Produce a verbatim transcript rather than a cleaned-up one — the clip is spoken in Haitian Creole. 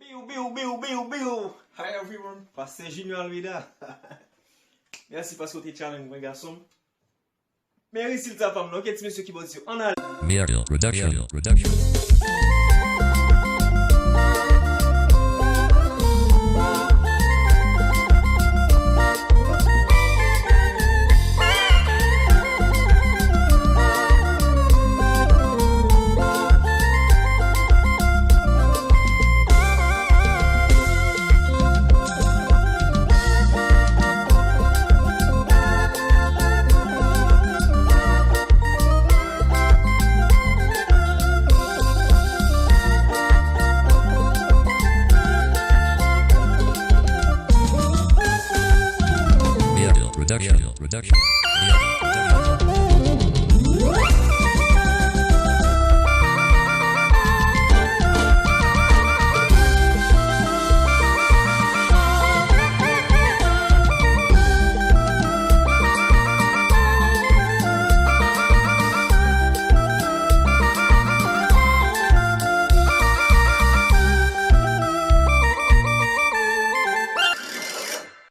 Biu, biu, biu, biu, biu. Hi everyone, Pastè Junior Almeida. Mèsi paske w te challenge mwen, gason. Men rezilta pa m nan, ok, ti mesye kibòdis yo, ann ale. Meryl Production. Meryl Production. Meryl Production. Production.